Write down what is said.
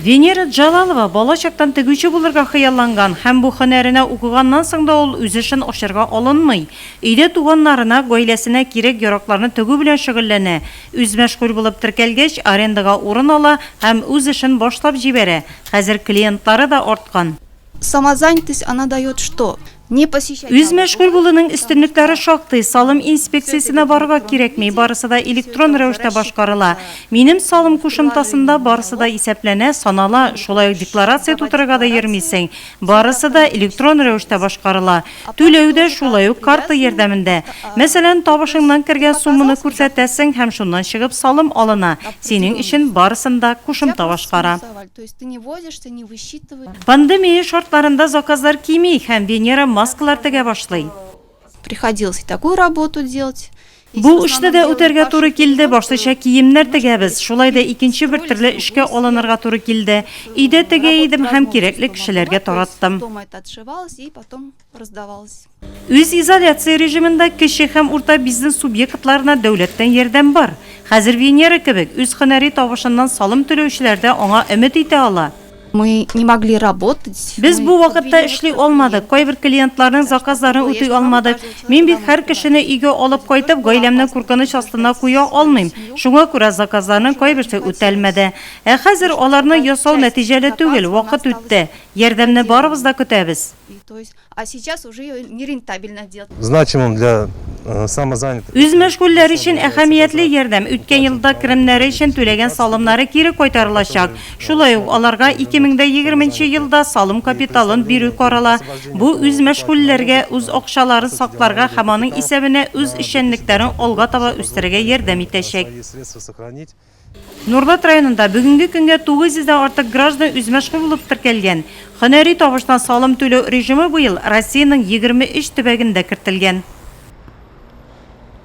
Венера Джалалова бала чактан тегүче булырга хыялланган һәм бу һөнәренә укыганнан соң да ул үз эшен ачарга алынмый. Өйдә туганнарына, гаиләсенә кирәк-яракларны тегү белән шөгыльләнә. Үзмәшгуль булып теркәлгәч, арендага урын ала һәм үз эшен башлап җибәрә. Хәзер клиентлары да арткан. Самозанятость она дает что? Не посещать Үзмәшгуль булуның өстенлекләре шактый, салым инспекциясенә барырга кирәкми, барысы да электрон рәвештә башкарыла. Минем салым кушымтасында барысы да исәпләнә, санала, шулай ук декларация тутырырга да йөрмисең, барысы да электрон рәвештә башкарыла. Түләү дә шулай ук карта ярдәмендә. Мәсәлән, табышыңнан кергән сумманы күрсәтәсең һәм шуннан чыгып салым алына. Синең өчен барысын да кушымта башкара. Пандемия шартларында заказлар кими һәм Венера маскалар тегә башлый. Приходилось и такую работу делать. Бу эшне дә үтәргә туры килде, башлыча киемнәр тегәбез, шулай да икенче бер төрле эшкә алынырга туры килде. Өйдә тегә идем һәм кирәкле кешеләргә тараттым. Үзизоляция режимында кече һәм урта бизнес субъектларына дәүләттән ярдәм бар. Хәзер Венера кебек үз һөнәри табышыннан салым түләүчеләр дә аңа өмет итә ала. Мы не могли работать. Без бу вакытта эшли алмадык, кайбер клиентларның заказларын үти алмадык. Мин бит һәр кешене өйгә алып кайтып, гаиләмне куркыныч астына куя алмыйм. Шуңа күрә заказларның кайберсе үтәлмәде. Ә хәзер аларны ясау нәтиҗәле түгел, вакыт үтте. Ярдәмне барыбыз да көтәбез. А сейчас уже ее нерентабельно делать. Значимым для самозанятых. Үзмәшгульләр өчен әһәмиятле ярдәм, үткән елда керемнәре өчен түләгән салымнары кире кайтарылачак. Шулай ук аларга 2020 нче елда салым капиталын бирү карала. Бу үзмәшгульләргә үз акчаларын сакларга һәм аның исәбенә үз эшчәнлекләрен алга таба үстерергә ярдәм итәчәк. Нурлат районында бүгенге көнгә 900 дән артык граждан үзмәшгуль булып теркәлгән. Һөнәри табыштан салым түләү режимы быел Россиянең 23 төбәгендә кертелгән.